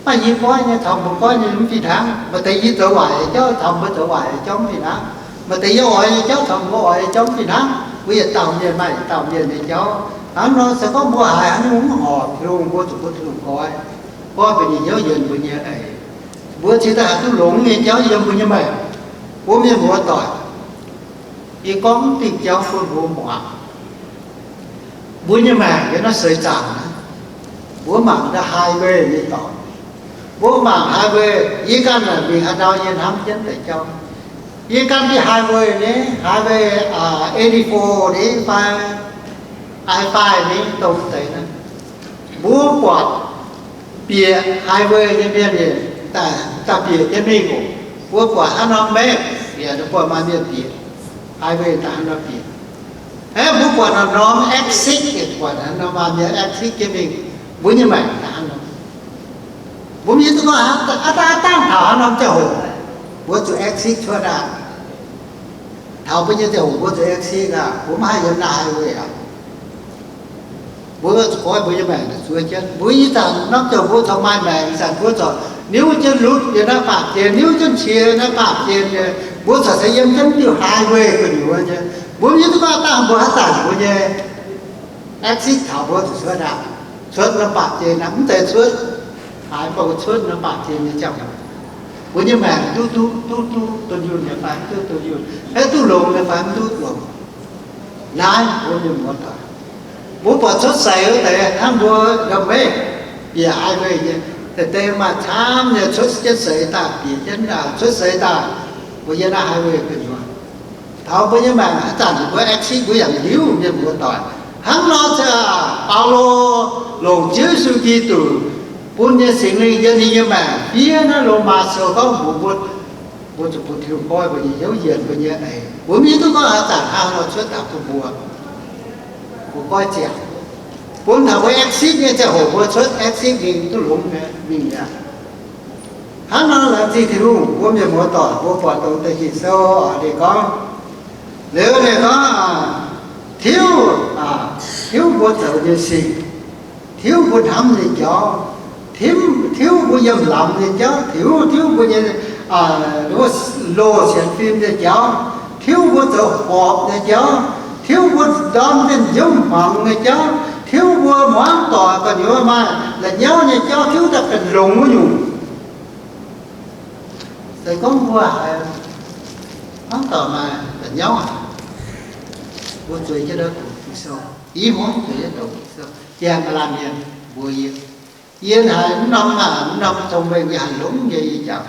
Maaih yie goiv nyei caux mbuo goiv nyei mv fih hnangv. Maaih deix yie zoux waaic nyei jauv caux mbuo zoux waaic nyei jauv mv fih hnangv. Maaih deix yie oix nyei jauv caux mbuo oix nyei jauv mv fih hnangv. Mbuo yietc dauh mienh maaih yietc dauh mienh nyei jauv. Hnangv nor se gorngv mbuo haiz haaix nyungc mv horpc Tin-Hungh, mbuo zuqc bun Tin-Hungh goiv, goiv mbuo nyei hnyouv, yienc mbuo nyei eix. Mbuo cingx daaih haih duqv longx nyei jauv yiem mbuo nyei maengc. Mbuo mienh muoz-doic, yie gorngv mv dingh jauv bun mbuo muangx. Mbuo nyei maengc yiem naaiv seix zaangc naaiv, mbuo mangc ndau highway nyei dorngx. Mbuo mangc highway, yie ganh naaic mingh haaix ndau yie hnamv jienv deix jauv. Yie ganh ndie highway ni, highway eighty-four ni fai I five ni, dongh deix naaiv. Mbuo buatc bieqc highway nyei mienh daaih bieqc jienv mingh oc. Mbuo buatc hnangv nor maiv bieqc, buatc maaih mienh bieqc highway daaih hnangv nor bieqc. Aeqv, mbuo buatc norm-norm exit, buatc hnangv nor maaih mienh exit jienv mingh. Mbuo nyei maengc daaih hnangv nor. Mbuo mienh duqv gorngv aqv, dangh taux hnangv norm ziangh hoc, mbuo zuqc exit cuotv aqv. Taux mbuo nyei ziangh hoc mbuo zuqc exit aqv. Mbuo maiv haih yiem naaiv highway aqv. Mbuo zuqc goiv mbuo nyei maengc zuov jienv. Mbuo ih zanc norm ziouc mbuo corc maaih maengc, ih zanc mbuo corc niuv jienv lutv yiem naaiv baamh gen, niuv jienv qiex naaiv baamh gen nyei. Mbuo corc se yiem jienv diuh highway gu'nyuoz nyei. Mbuo mienh duqv gorngv dangh mbuo haaix zanc mbuo nyei exit taux mbuo zuqc cuotv aqv. Cuotv norm baamh gen aqv, mv zeiz cuotv haaix, mv baac mbuo cuotv norm baamh gen nyei ziangh hoc, mbuo nyei maengc duqv, duqv, duqv, duqv dunh yunh nyei fai mv duqv dunh yunh, aeqv, duqv longx nyei fai mv duqv longx. Naaiv mbuo mienh muoz-doic, mbuo buatc cuotv seix wuov deix hnangv mbuo ndongc meih bieqc highway nyei, deix deix maaih camv nyei cuotv jienv seix daaih, bieqc jienv, cuotv seix daaih, mbuo yiem naaiv highway gu'nyuoz. Taux mbuo nyei maengc haaix zanc mbuo accident mbuo yaac mv hiuv, mienh muoz-doic. Hnangv nor se Baulo longc Ziouv Yesu Giduc bun nyei Singx Lingh yiem ninh nyei maengc fiev naaiv Lomaa Sou gorngv mbuox mbuo, mbuo zuqc bun Tin-Hungh goiv mbuo nyei hnyouv, yienc mbuo nyei eix. Mbuo mv hiuv duqv gorngv haaix zanc hnangv nor cuotv daaih bun mbuo, mbuo goiv ziangx, bun taux mbuo accident nyei ziangh hoc mbuo cuotv accident mingh duqv longx nyei mingh mi'aqv. Hnangv nor laengz zingh Tin-Hungh, mbuo mienh muoz-doic, mbuo buatc dongh deix Ging-Sou ninh gorngv, liuz ninh gorngv, tiuv, tiuv mbuo zoux nyei sic, tiuv mbuo hnamv nyei jauv, tiuv mbuo yiem lamz nyei jauv, tiuv, tiuv mbuo nyei loz sienx fim nyei jauv, tiuv mbuo zoux horpc nyei jauv, tiuv mbuo ndorm zinh nziouv hmuangx nyei jauv, tiuv mbuo hmuangv doic gu'nyuoz maaih la'nyauv nyei jauv, tiuv daaih benx longx wuov nyungc. Se gorngv mbuo haiz hmuangv doic maaih la'nyauv aqv, mbuo zueiz jienv doqc Ging-Sou, i hmuangv zueiz jienv doqc Ging-Sou, ziangh ga'naaiv mienh mbuox yie, yie haiz mv norm, mv norm cong-mengh, yie haiz longx nyei, yie jangx,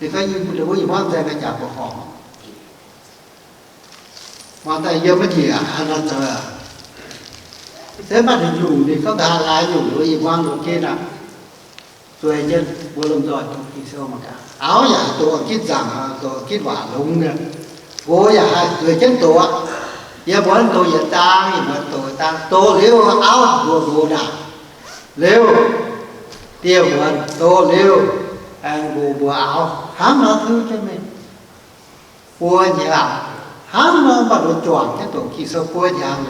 ninh gorngv yie mbuo i hmuangv nzaeng ga'jangc mbuo horpc. Muangx daaih yiem maiv njiec haaix nor zoux aqv. Se mv baac ninh nyungc, ninh gorngv nqa'haav laaix nyungc, mbuo i hmuangv longx jienv aqv. Zueiz jienv mbuo lomh nzoih doqc Ging-Sou mangc gaax. Auv yaac haih doqc gitv nzaangc, doqc gitv waac longx nyei. Nqox yaac haih zueiz jienv doqc aqv. Yie mbuo doqc yietc zaang, yie mbuo doqc yietc zaang, doqc liuz auv mbuox nqox ndaangc, liuz dieh mbuox doqc liuz, aengx nqox mbuox auv, hnangv nor tiuv jienv mingh. Buo nziaamv hnangv nor, mv baac nduov juangc jienv doqc Ging-Sou buo nziaamv.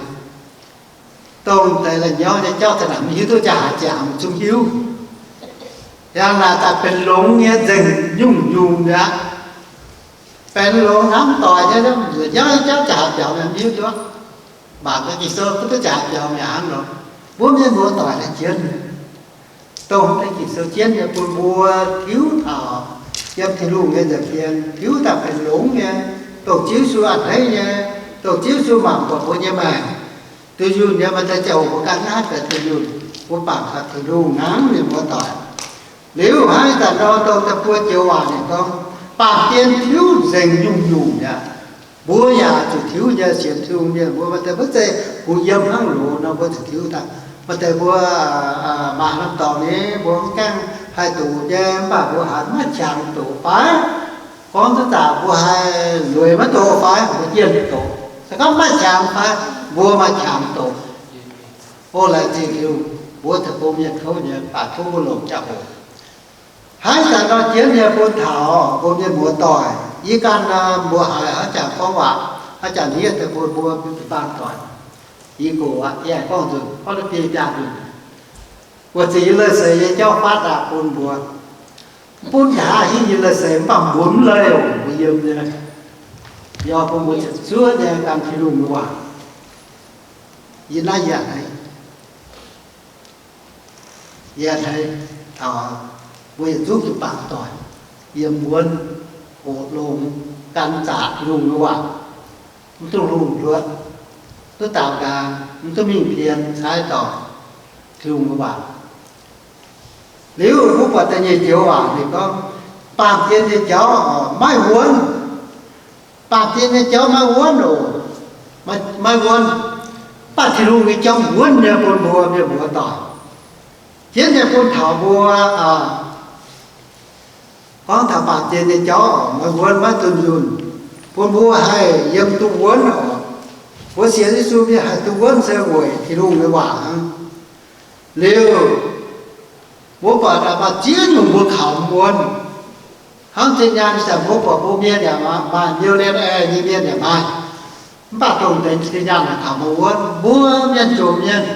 Dongh deix la'nyauv nyei jauv za'naaic mv hiuv duqv jaa-haaix ziangx zungv hiuv. Yangh naaic daaih benx longx nyei nzengc nyungc-nyungc mi'aqv. Benx longx hnangv doic nyei, la'nyauv nyei jauv jaa-haaix biaux mienh mv hiuv duqv. Mangc gaax Ging-Sou duqv jaa-haaix biaux mi'aqv hnangv nor. Mbuo mienh muoz-doic naaiv jienv dongh deix Ging-Sou jienv nyei bun mbuo tiuv taux yiem Tin-Hungh nyei nza'hmien, tiuv daaih benx longx nyei, dongh Ziouv Yesu a'hneiv nyei, dongh Ziouv Yesu mangc buatc mbuo nyei maengc. Duqv yunh nyei, maaih deix ziangh hoc mbuo ganh naaiv deix duqv yunh, mbuo bangc taux Tin-Hungh hnangv, mienh muoz-doic. Liuz hnangv ih zanc nor dongh da'buo joux waac ninh gorngv, baamh gen tiuv nzengc nyungc-nyungc mi'aqv. Mbuo yaac zuqc tiuv nyei, sienx Tin-Hungh mienh mbuo maaih deix maiv zeiz kungx yiem hnangv loz nor mbuo zuqc tiuv daaih. Maaih deix mbuo maaih norm dorngx ni mbuo mv gaengh haih doqc nyei, mv baac mbuo haiz maiv qangx doqc fai? Gorngv duqv daaih mbuo haih lueic maiv doqc fai? Mbuo jienh doqc. Se gorngv maiv qangx fai? Mbuo maaih qangx doqc. O laengz zingh Tin-Hungh, mbuo taux bung mienh kouv nyei, baac tov mbuo longc jaa-hoc. Hnangv ih zanc nor jienv nyei bun taux mbuo mienh muoz-doic. Yie ganh mbuo haiz haaix jangx gorngv waac, haaix jangx hniev deix bun mbuo jiu-baang doic. Yie gox aqv, yie aengx gorngv nzunc, gorngv deix biei biaa nzunc. Weic zuqc yie leih seix nyei jauv fatv daaih bun mbuo. Bun nqa'haav hingh yie leih seix mv baac mbuo mv leih oc, mbuo yiem nyei. Yie oix bun mbuo ziepc zuoqv nyei gan Tin-Hungh nyei waac. Yie naaiv yie a'hneiv, yie a'hneiv taux mbuo yietc zungv jiu-baang doic yiem wuonv hoqc longx gan zaqc Tin-Hungh nyei waac, mv duqv lungh hluotv, duqv daaux nqaang, mv duqv mingh pien caaiv dorngc Tin-Hungh nyei waac. Liuz mbuo buatc da'nyeic joux waac ninh gorngv, baamh gen nyei jauv maiv wuonv. Baamh gen nyei jauv maiv wuonv oc. Maiv wuonv. Mv baac Tin-Hungh nyei jauv wuonv nyei bun mbuo mienh muoz-doic. Jienv nyei bun taux mbuo gorngv taux baamh gen nyei jauv maiv wuonv, maiv dunh yunh, bun mbuo haih yiem duqv wuonv oc. Mbuo sienx Yesu mienh haih duqv wuonv se weic Tin-Hungh nyei waac hnangv. Liuz mbuo buatc maaih ziex nyungc mbuo kaux mv wuonv. Hnangv zinh nyaanh ih zanc mbuo buatc mbuo mienh yaac maaih, millionaire nyei mienh yaac maaih. Mv baac dongh deix zinh nyaanh kaux maiv wuonv. Mbuo mienh jomc mienh,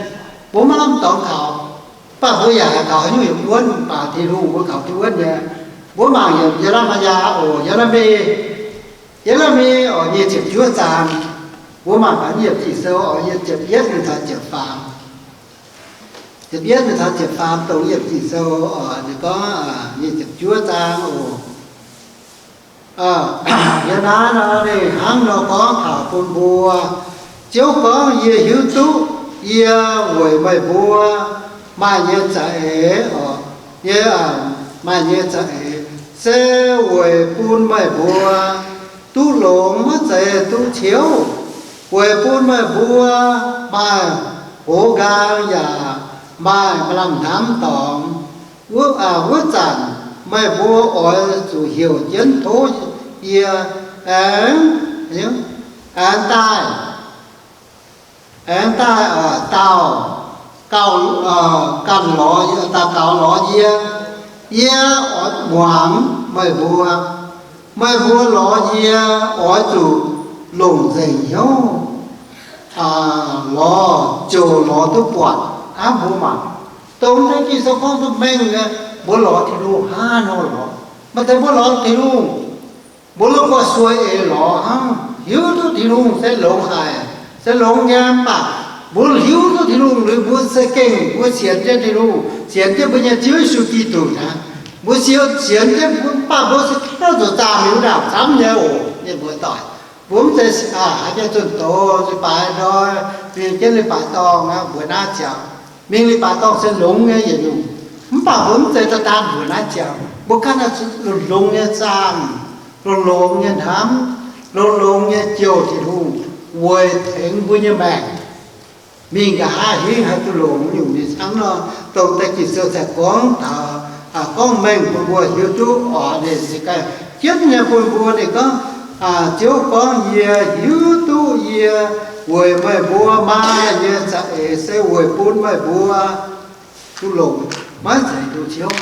mbuo maiv lamh dorngx kaux, mv baac mbuo yaac kaux haaix nyungc yaac mv wuonv, mv baac Tin-Hungh mbuo kaux duqv wuonv nyei. Mbuo mangc yiem Ye^le^mi^yaa oc, Ye^le^mi, Ye^le^mi oc, nyic ziepc juov zaang. Mbuo mangc gaax yiem Ging-Sou oc, yiem ziepc yietv mingh taux ziepc faam. Ziepc yietv mingh taux ziepc faam dongh yiem Ging-Sou oc, ninh gorngv nyic ziepc juov zaang oc. Yiem naaiv nor ninh hnangv nor gorngv taux bun mbuo Ziouv gorngv, Yie hiuv duqv yie weic meih mbuo maaih nyei za'eix, yie maaih nyei za'eix se weic bun meih mbuo duqv longx, maiv zeiz duqv ciouv, weic bun meih mbuo maaih hoz nqaang yaac maaih maaih lamh hnamv dorngx. Wuov zanc meih mbuo oix zuqc heuc jienv tov yie aengx, aengx daaih, aengx daaih dauh ganh lorz, daux gaux lorz yie. Yie oix muangx meih mbuo. Meih mbuo lorz yie oix zuqc longc nzengc hnyouv lorz, ziouc lorz duqv buatc hnangv mbuo mangc. Dongh naaiv Ging-Sou gorngv duqv mengh nyei, mbuo lorz Tin-Hungh hnangv haaix nor lorz? Maaih deix mbuo lorz Tin-Hungh, mbuo lorz gu'suei eix lorz hnangv, hiuv duqv Tin-Hungh se longx haic, se longx nyei, mv baac mbuo hiuv duqv Tin-Hungh liuz, mbuo se gengh mbuo sienx jienv Tin-Hungh, sienx jienv mbuo nyei Ziouv Yesu Giduc aqv. Mbuo sienx, sienx jienv mbuo, mv baac mbuo se zuqc zaah miuc ndaangc camv nyei oc, mienh muoz-doic. Mbuo mv zeiz haiz jienv zunh doz, leiz-baaix ndoi, mingh jienv leiz-baaix dorngh aqv, mbuox naaiv ziangx, mingh leiz-baaix dorngh se longx nyei yietc nyungc. Mv baac mbuo mv zeiz daaih daan mbuox naaiv ziangx, mbuo ganh longx-longx nyei zaah, longx-longx nyei hnamv, longx-longx nyei jouh Tin-Hungh weic tengx mbuo nyei maengc mingh nqa'haav hingv haih duqv longx nyungc. Ninh hnangv nor, dongh deix Ging-Sou se gorngv taux, gorngv mengh bun mbuo hiuv duqv oc. Ninh se ganh jienv nyei bun mbuo. Ninh gorngv, Ziouv gorngv, Yie hiuv duqv yie weic meih mbuo maaih nyei za'eix se weic bun meih mbuo duqv longx, maiv zeiz duqv ciouv.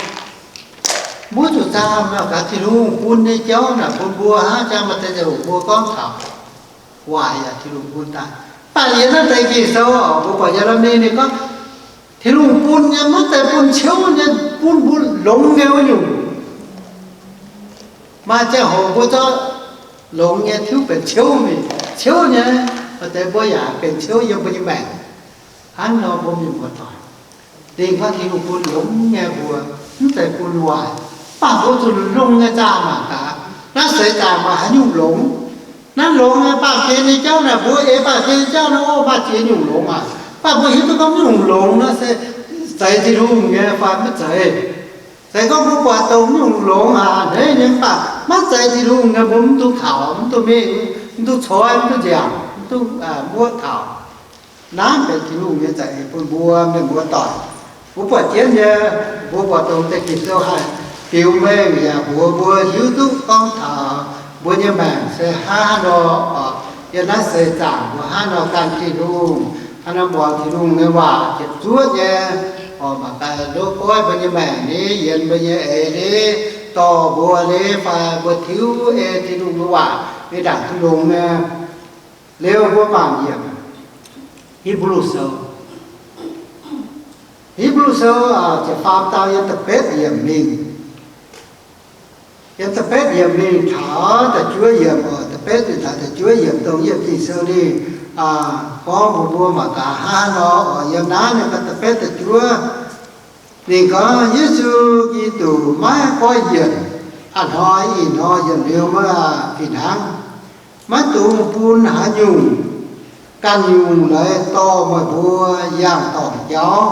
Mbuo zuqc zaah mingh gaax Tin-Hungh bun nyei jauv naaic bun mbuo hnangv. Jang maaih deix ziangh hoc mbuo gorngv taux waaic yaac Tin-Hungh bun daaih. Mv baac yiem naaiv deix Ging-Sou oc, mbuo buatc Ye^le^mi ninh gorngv, Tin-Hungh bun nyei maiv zeiz bun ciouv nyei, bun mbuo longx nyei wuov nyungc. Maaih ziangh hoc mbuo zorqv longx nyei tiuv benx ciouv mingh, ciouv nyei, maaih deix mbuo yaac benx ciouv yiem mbuo nyei maengc. Hnangv nor mbuo mienh muoz-doic, dingh gorngv Tin-Hungh bun longx nyei mbuo, mv zeiz bun waaic. Mv baac mbuo zuqc longx nyei zaah mangc gaax, naaiv seix zaangc maaih haaix nyungc longx? Naaiv longx nyei baamh gen nyei jauv naaic, mbuo eix baamh gen nyei jauv naaiv, o, maaih ziex nyungc longx aqv. Mv baac mbuo hiuv duqv gorngv nyungc longx naaiv se zeiz Tin-Hungh nyei fai maiv zeiz? Se gorngv mbuo buatc dongh nyungc longx haic hneiv nyei, mv baac maiv zeiz Tin-Hungh nyei, mbuo mv duqv kaux, mv duqv mingh, mv duqv coiv, mv duqv nziaauc, mv duqv muoqv taux. Naaiv benx Tin-Hungh nyei za'eix bun mbuo mienh muoz-doic. Mbuo buatc jienv nyei, mbuo buatc dongh deix Ging-Sou haih biux mengh yaac mbuox mbuo hiuv duqv gorngv taux mbuo nyei maengc se hnangv haaix nor oc. Yiem naaiv seix zaangc mbuo hnangv haaix nor gan Tin-Hungh, hnangv haaix nor muangx Tin-Hungh nyei waac ziepc zuoqv nyei, oc, mangc gaax ndoqv goiv mbuo nyei maengc ni, yienx mbuo nyei eix ni, dorh mbuo ni, fai mbuo tiuv ei Tin-Hungh nyei waac mingh ndaangc duqv longx nyei. Liuz mbuo mangc yiem Hipv^lu Sou. Hipv^lu Sou ziepc faam zaang yiem da'betv yiemc mingh. Yiem da'betv yiemc mingh taux da'juov yiemc oc. Da'betv mingh taux da'juov yiemc dongh yiem Ging-Sou ninh gorngv mbuox mbuo mangc gaax hnangv haaix nor oc. Yiem naaiv ninh da'betv da'juov, ninh gorngv, Yesu Giduc maiv goiv yienc a'hnoi ih hnoi yienc liuz maiv fih hnangv. Maiv dungx bun haaix nyungc ganh nyungc leiz dorh meih mbuo yangh dorngc jauv.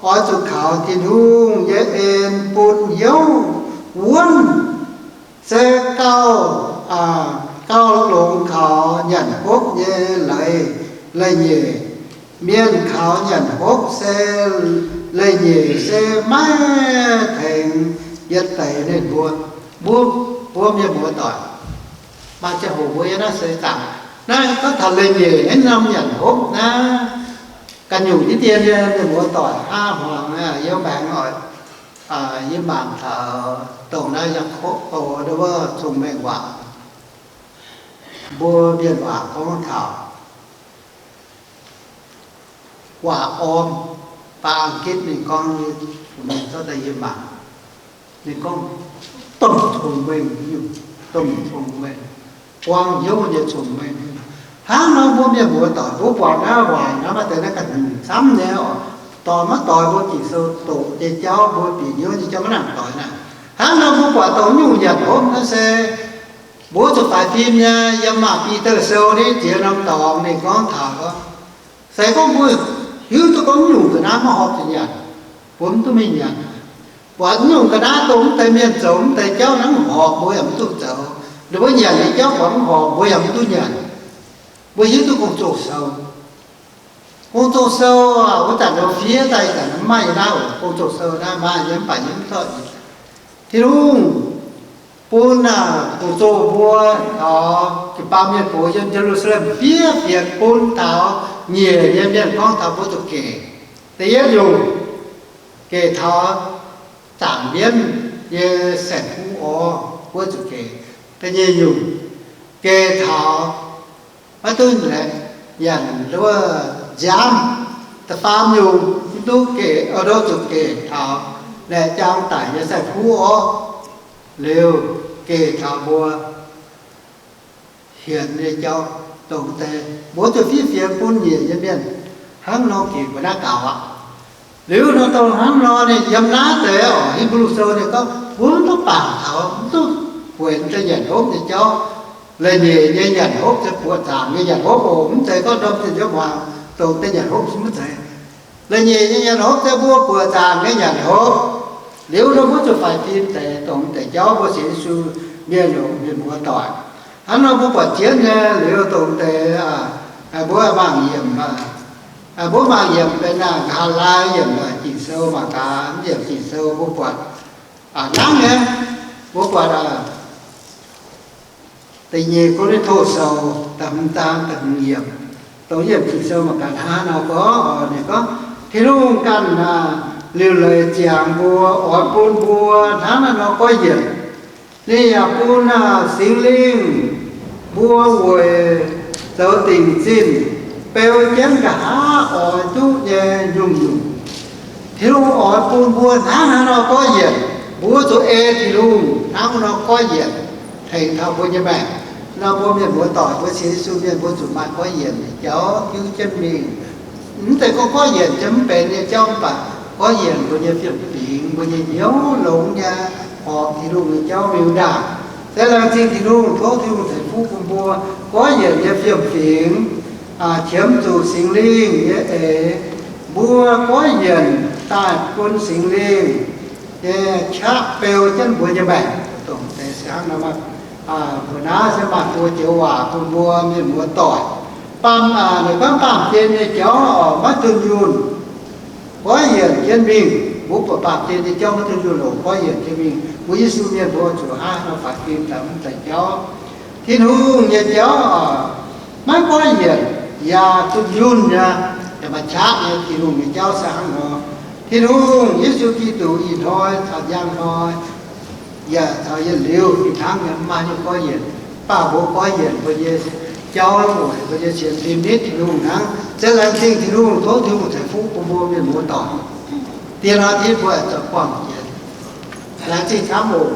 Oix zuqc kaux Tin-Hungh nyei en bun hnyouv wuonv, se gauh, gauh longx kaux nyanc hopv nyei leiz, leiz-nyeic. Mienh kaux nyanc hopv se leiz-nyeic se maiv tengx yietc deix ninh mbuo. Mbuo, mbuo mienh muoz-doic, maaih ziangh hoc mbuo yiem naaiv seix zaangc naaiv gorngv taux leiz-nyeic, haaix norm nyanc hopv naaiv, ganh nyungc diqv dien nyei mienh muoz-doic hnangv hmuangx yiem maengx oc. Yie mangc taux dongh naaiv Yaakopv wuov cong-mengh waac, mbuo mienh waac gorngv taux waac orm, baac Ang^gitv ninh gorngv, yie, mienh zorqv daaih yie mangc, ninh gorngv, domh cong-mengh, domh cong-mengh, buang hnyouv nyei cong-mengh. Hnangv nor mbuo mienh muoz-doic mbuo buatc naaiv waac naaiv maaih deix naaiv ganh nyungc camv nyei oc. Doix maiv doix mbuo Ging-Sou doqc nyei jauv, mbuo bieqc hnyouv nyei jauv maiv nangc doix naaic. Hnangv nor mbuo buatc dongh nyungc nyanc hopv naaiv se Mbuo zuqc faix fim nyei. Yiem maah Bide Sou naaiv ziex norm dorngx ninh gorngv taux gorngv, se gorngv mbuo hiuv duqv gorngv nyungc ga'naaiv maiv horpc zuqc nyanc, mbuo mv duqv mingh nyanc. Buatc nyungc ga'naaiv dongh mv deix mienh zoux, mv deix jauv naaiv mv horpc, mbuo yaac mv duqv zoux. Ninh mbuo nyanc nyei jauv buatc mv horpc, mbuo yaac mv duqv nyanc. Mbuo hiuv duqv Gong-Zoh Sou. Gong-Zoh Sou, wuov zanc nor fiev daaih, ih zanc mv maaih nyei naaiv oc. Gong-Zoh Sou naaiv maaih nyei mv baac yie mv zorqv. Tin-Hungh bun, aa, Gong-Zoh mbuo taux jiu-baang mienh gox yiem Ye^lu^saa^lem fiev fienx bun taux nyiec nyei mienh gorngv taux mbuo zuqc gec. Da'yietv nyungc, gec taux zaangc mienv nyei saeng-kuv orv, mbuo zuqc gec. Da'nyeic nyungc, gec taux maiv duqv nyanc wuov nziaamv. Da'faam nyungc, mv duqv gec, aa, mv duqv zuqc gec taux laeqc jaang daic nyei saeng-kuv orv. Liuz, gec taux mbuo hienx nyei jauv dongh deix. Mbuo zuqc fiev fienx bun nyiec nyei mienh hnangv nor gec mbuo naaiv gaux aqv. Liuz nor dongh hnangv nor ninh yiem naaiv deix oc, Hipv^lu Sou ninh gorngv mbuo mv duqv bangc taux, mv duqv bueix deix nyanc hopv nyei jauv. La'nyeic nyei nyanc hopv se buoqc zaangc nyei nyanc hopv oc. Mv zeiz gorngv ndorm zinh nziouv muangx dongh deix nyanc hopv se mv zeiz. La'nyeic nyei nyanc hopv se mbuo buoqc zaangc nyei nyanc hopv. Liuz nor mbuo zuqc faix fim deix dongh deix jauv mbuo sienx Yesu mienh oc, mienh muoz-doic. Hnangv nor mbuo buatc jienv nyei liuz dongh deix, aa, mbuo mangc yiemc, aa, mbuo mangc yiemc benx, aa, nqa'haav laai yiemc, aa, Ging-Sou mangc gaax, yiemc Ging-Sou mbuo buatc, aa, hnangv nyei, mbuo buatc, aa, Da'nyeic Ko^lin^to Sou da'hmz zaang da'hmz yiemc, dongh yiemc Ging-Sou mangc gaax hnangv haaix nor gorngv, ninh gorngv, Tin-Hungh ganh, aa, liuc leiz ziangx mbuo, oix bun mbuo hnangv naaiv nor goiv yienc. Ninh yaac bun, aa, Singx Lingh mbuo weic zoux dingc zinh beu jienv nqa'haav oix duqv nyei nyungc-nyungc. Tin-Hungh oix bun mbuo hnangv haaix nor goiv yienc. Mbuo zuqc ei Tin-Hungh hnangv nor goiv yienc tengx taux mbuo nyei maengc. Nor mbuo mienh muoz-doic, mbuo sienx Yesu mienh mbuo zuqc maaih goiv yienc nyei jauv hiuv jienv mingh. Mv zeiz gorngv goiv yienc jienv mv benx nyei jauv, mv baac goiv yienc mbuo nyei fiem-fingx, mbuo nyei hnyouv longx nyei, horpc Tin-Hungh nyei jauv miuc ndaangc. Se laengz zingh Tin-Hungh, tov Tin-Hungh ceix fuqv bun mbuo goiv yienc nyei fiem-fingx, aa, qiemx zuqc Singx Lingh nyei eix. Mbuo goiv yienc daaih bun Singx Lingh nyei qaqv beu jienv mbuo nyei maengc. Dongh deix se hnangv nor, mbuo naaiv se maaih buo joux waac bun mbuo mienh muoz-doic. Baamh, aa, ninh gorngv baamh gen nyei jauv oc, maiv dunh yunh goiv yienc jienv mingh. Mbuo buatc baamh gen nyei jauv maiv dunh yunh oc, goiv yienc jienv mingh. Mbuo Yesu mienh mbuo zuqc hnangv nor faix fim daaih mv deix jauv. Tin-Hungh nyei jauv oc, maiv goiv yienc yaac dunh yunh nyei, yaac maaih qaqv nyei. Tin-Hungh nyei jauv se hnangv nor. Tin-Hungh, Yesu Giduc ih hnoi caux njang hnoi yaac caux yietc liuz fih hnangv nyei, maiv maaih nyungc goiv yienc. Mv baac mbuo goiv yienc mbuo nyei jauv weic mbuo nyei sienx fim nitv Tin-Hungh hnangv. Se laengz zingh Tin-Hungh, tov Tin-Hungh ceix fuqv bun mbuo mienh muoz-doic. Diex hnoi diev mbuo aengx zoux buangh jiex. Laengz zingh camv oc.